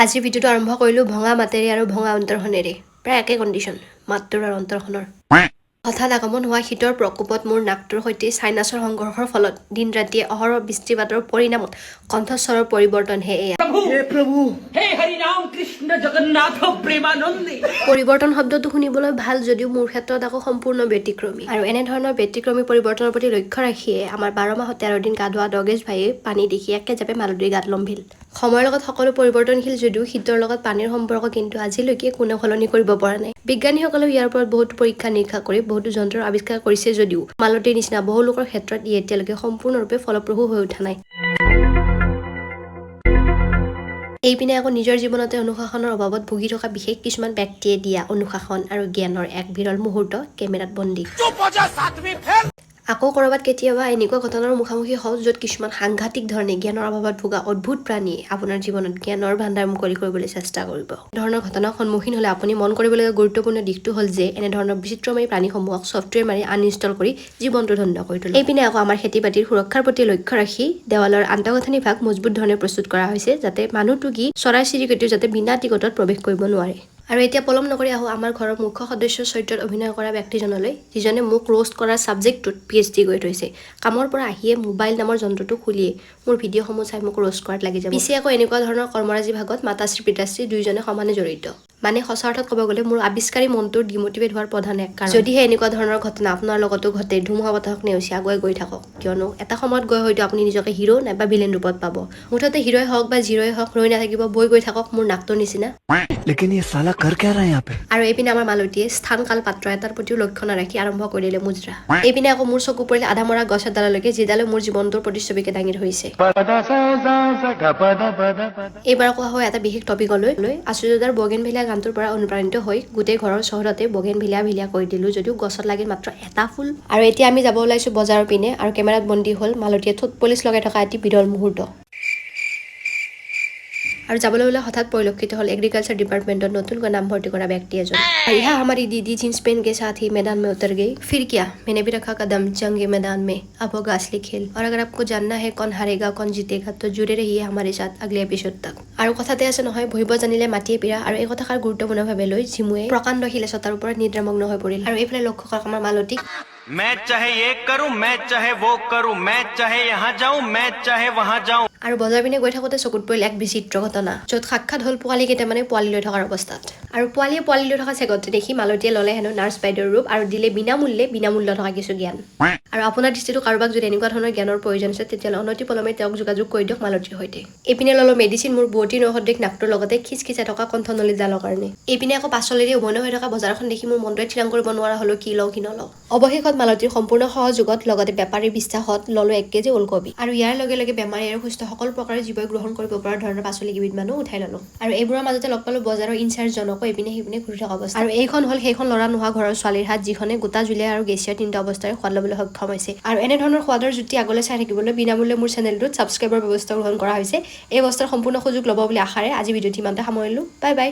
আজিৰ ভিডিঅ'টো আৰম্ভ কৰিলোঁ ভঙা মাতেৰে আৰু ভঙা অন্তৰখনেৰে। প্ৰায় একে কণ্ডিশ্যন মাতটোৰ আৰু অন্তৰখনৰ। হঠাৎ আগমন হোৱা শীতৰ প্ৰকোপত মোৰ নাকটোৰ সৈতে চাইনাছৰ সংঘৰ্ষৰ ফলত দিন ৰাতিয়ে অহৰহ বৃষ্টিপাতৰ পৰিণামত কণ্ঠস্বৰৰ পৰিৱৰ্তনহে এয়া। हे प्रभु। हे हरि राम कृष्ण जगन्नाथ प्रेमानंदी। পৰিৱৰ্তন শব্দটো শুনিবলৈ ভাল যদিও মোৰ ক্ষেত্ৰত আকৌ সম্পূৰ্ণ ব্যতিক্ৰমী। আৰু এনেধৰণৰ ব্যতিক্ৰমী পৰিৱৰ্তনৰ প্ৰতি লক্ষ্য ৰাখিয়ে আমাৰ 12 মাহত 13 দিন গা ধোৱা ডগেশ ভাইয়ে পানী দেখি একে জাপে মালতীৰ গাত লম্ভিল। সময়ৰ লগত সকলো পৰিৱৰ্তনশীল যদিও শীতৰ লগত পানীৰ সম্পৰ্ক কিন্তু আজিলৈকে কোনেও সলনি কৰিব পৰা নাই। বিজ্ঞানীসকলেও ইয়াৰ ওপৰত বহুতো পৰীক্ষা নিৰীক্ষা কৰি বহুতো যন্ত্ৰৰ আৱিষ্কাৰ কৰিছে যদিও মালতীৰ নিচিনা বহু লোকৰ ক্ষেত্ৰত ই এতিয়ালৈকে সম্পূৰ্ণৰূপে ফলপ্ৰসূ হৈ উঠা নাই। এইপিনে আকৌ নিজৰ জীৱনতে অনুশাসনৰ অভাৱত ভুগি থকা বিশেষ কিছুমান ব্যক্তিয়ে দিয়া অনুশাসন আৰু জ্ঞানৰ এক বিৰল মুহূৰ্ত কেমেৰাত বন্দী। আকৌ ক'ৰবাত কেতিয়াবা এনেকুৱা ঘটনাৰ মুখামুখি হওঁ, য'ত কিছুমান সাংঘাতিক ধৰণে জ্ঞানৰ অভাৱত ভোগা অদ্ভুত প্ৰাণীয়ে আপোনাৰ জীৱনত জ্ঞানৰ ভাণ্ডাৰ মুকলি কৰিবলৈ চেষ্টা কৰিব। ধৰণৰ ঘটনাৰ সন্মুখীন হ'লে আপুনি মন কৰিবলগীয়া গুৰুত্বপূৰ্ণ দিশটো হ'ল যে এনেধৰণৰ বিচিত্ৰময়ী প্ৰাণীসমূহক ছফ্টৱেৰ মাৰি আনইনষ্টল কৰি জীৱনটো ধন্য কৰি তোলে। এইপিনে আকৌ আমাৰ খেতি বাতিৰ সুৰক্ষাৰ প্ৰতি লক্ষ্য ৰাখি দেৱালৰ আন্তঃগাঁথনি ভাগ মজবুত ধৰণে প্ৰস্তুত কৰা হৈছে, যাতে মানুহটো কি, চৰাই চিৰিকটিও যাতে বিনা টিকটত প্ৰৱেশ কৰিব নোৱাৰে। আৰু এতিয়া পলম নকৰি আহোঁ আমাৰ ঘৰৰ মুখ্য সদস্যৰ চৰিত্ৰত অভিনয় কৰা ব্যক্তিজনলৈ, যিজনে মোক ৰ'ষ্ট কৰাৰ ছাবজেক্টটোত পিএইচডি কৰি থৈছে। কামৰ পৰা আহিয়ে মোবাইল নামৰ যন্ত্ৰটো খুলিয়ে মোৰ ভিডিঅ'সমূহ চাই মোক ৰ'ষ্ট কৰাত লাগি যাব। পিছে আকৌ এনেকুৱা ধৰণৰ কৰ্মৰাজি ভাগত মাতাশ্ৰী পিতাশ্ৰী দুয়োজনে সমানে জড়িত। মানে সঁচা অৰ্থত ক'ব গ'লে মোৰ আৱিষ্কাৰী মনটোৰ ডিমটিভেট হোৱাৰ প্ৰধান এক কাৰণ। যদিহে এনেকুৱা ধৰণৰ ঘটনা আপোনাৰ লগতো ঘটে, ধুমুহা বতাহক নেওচি আগুৱাই গৈ থাকক। কিয়নো এটা সময়ত গৈ হয়তো আপুনি নিজকে হিৰ' নাইবা ভিলেন ৰূপত পাব। মুঠতে হিৰ'ই হওক বা জিৰ'ই হওক, ৰৈ নাথাকিব, বৈ গৈ থাকক মোৰ নাকটোৰ নিচিনা। लेकिन ये साला कर क्या रहा है यहाँ पे? আৰু এইপিনে আমাৰ মালতীয়ে স্থান কাল পাত্ৰ এটাৰ প্ৰতিও লক্ষ্য নাৰাখি আৰম্ভ কৰি দিলে মুজৰা। এইপিনে আকৌ মোৰ চকু পৰিলে আধা মৰা গছ এডাললৈকে, যিডালে মোৰ জীৱনটোৰ প্ৰতিচ্ছবিকে দাঙি ধৰিছে। এইবাৰ আকৌ আহোঁ এটা বিশেষ টপিকলৈ লৈ। আচুৰ্যদাৰ বগেন ভেলিয়া গানটোৰ পৰা অনুপ্ৰাণিত হৈ গোটেই ঘৰৰ চহৰতে বগেন ভিলিয়া ভিলিয়া কৰি দিলোঁ যদিও গছত লাগিল মাত্ৰ এটা ফুল। আৰু এতিয়া আমি যাব ওলাইছোঁ বজাৰৰ পিনে আৰু কেমেৰাত বন্দী হ'ল মালতীয়ে ঠোঁট পলিচ লগাই থকা এটি বিৰল মুহূৰ্ত। আৰু যাবলৈ ওলাই হঠাৎ পৰিলক্ষিত হ'ল এগ্ৰিকালচাৰ ডিপাৰ্টমেণ্টত নতুনকৈ নামভৰ্তি কৰা ব্যক্তি এজন। और यहाँ हमारी दीदी जींस पहन के साथ ही मैदान में उतर गई। फिर क्या, मैंने भी रखा कदम जंगे मैदान में। अब होगा असली खेल। और अगर आपको जानना है कौन हारेगा, कौन जीतेगा, तो जुड़े रहिए हमारे साथ अगले एपिसोड तक। আৰু কথাতে আছে নহয়, বহিব জানিলে মাটিয়ে পীৰা। আৰু এই কথাষাৰ গুৰুত্বপূৰ্ণভাৱে লৈ ঝিমুৱে প্ৰকাণ্ড শিলেচটাৰ ওপৰত নিদ্ৰামগ্ন হৈ পৰিল। আৰু এইফালে লক্ষ্য কৰক আমাৰ মালতীক। मैं चाहे ये करूं, मैं चाहे वो करूं, मैं चाहे यहाँ जाऊं, मैं चाहे वहां जाऊं। আৰু বজাৰ পিনে গৈ থাকোঁতে চকুত পৰিল এক বিচিত্ৰ ঘটনা, য'ত সাক্ষাৎ হ'ল পোৱালি কেইটামানে পোৱালি লৈ থকাৰ অৱস্থাত। আৰু পোৱালীয়ে পোৱালি লৈ থকা চেগতে দেখি মালতীয়ে ল'লে হেনো নাৰ্ছ বাইদেউৰ ৰূপ আৰু দিলে বিনামূল্যে বিনামূল্য থকা কিছু জ্ঞান। আৰু আপোনাৰ দৃষ্টিটো কাৰোবাক যদি এনেকুৱা ধৰণৰ জ্ঞানৰ প্ৰয়োজন আছে, তেতিয়াহ'লে অনতি পলমে তেওঁক যোগাযোগ কৰি দিয়ক মালতীৰ সৈতে। এইপিনে ল'লো মেডিচিন মোৰ বোৱতী নৈসদৃশ নাকটোৰ লগতে খিচখিচাই থকা কণ্ঠনলীডালৰ কাৰণে। এইপিনে আকৌ পাচলিৰে উভৈনদী হৈ থকা বজাৰখন দেখি মোৰ মনটোৱে থিৰাং কৰিব নোৱাৰা হ'লো, কি লওঁ, কি নলওঁ। অৱশেষত মালতীৰ সম্পূৰ্ণ সহযোগত, লগতে বেপাৰীৰ বিশ্বাসত ল'লো 1 কেজি ওলকবি। আৰু ইয়াৰ লগে লগে বেমাৰী আৰু সুস্থ সকলো প্ৰকাৰৰ জীৱই গ্ৰহণ কৰিব পৰা ধৰণৰ পাচলি কেইবিধমানো উঠাই ল'লো। আৰু এইবোৰৰ মাজতে লগ পালো বজাৰৰ ইনচাৰ্জজনকো এইপিনে সেইপিনে ঘূৰি থকা অৱস্থা। আৰু এইখন হ'ল সেইখন ল'ৰা নোহোৱা ঘৰৰ ছোৱালীৰ হাত, যিখনে গোটা জুলীয়া আৰু গেছীয় তিনিটা অৱস্থাৰে সোৱাদ ল'বলৈ সক্ষম হৈছে। আৰু এনেধৰণৰ সোৱাদৰ জুতি আগলৈ চাই থাকিবলৈ বিনামূল্যে মোৰ চেনেলটোত ছাবস্ক্ৰাইবৰ ব্যৱস্থা গ্ৰহণ কৰা হৈছে। এই অৱস্থাৰ সম্পূৰ্ণ সুযোগ ল'ব বুলি আশাৰে আজি ভিডিঅ'টো ইমানতে সামৰিলোঁ। Bye bye.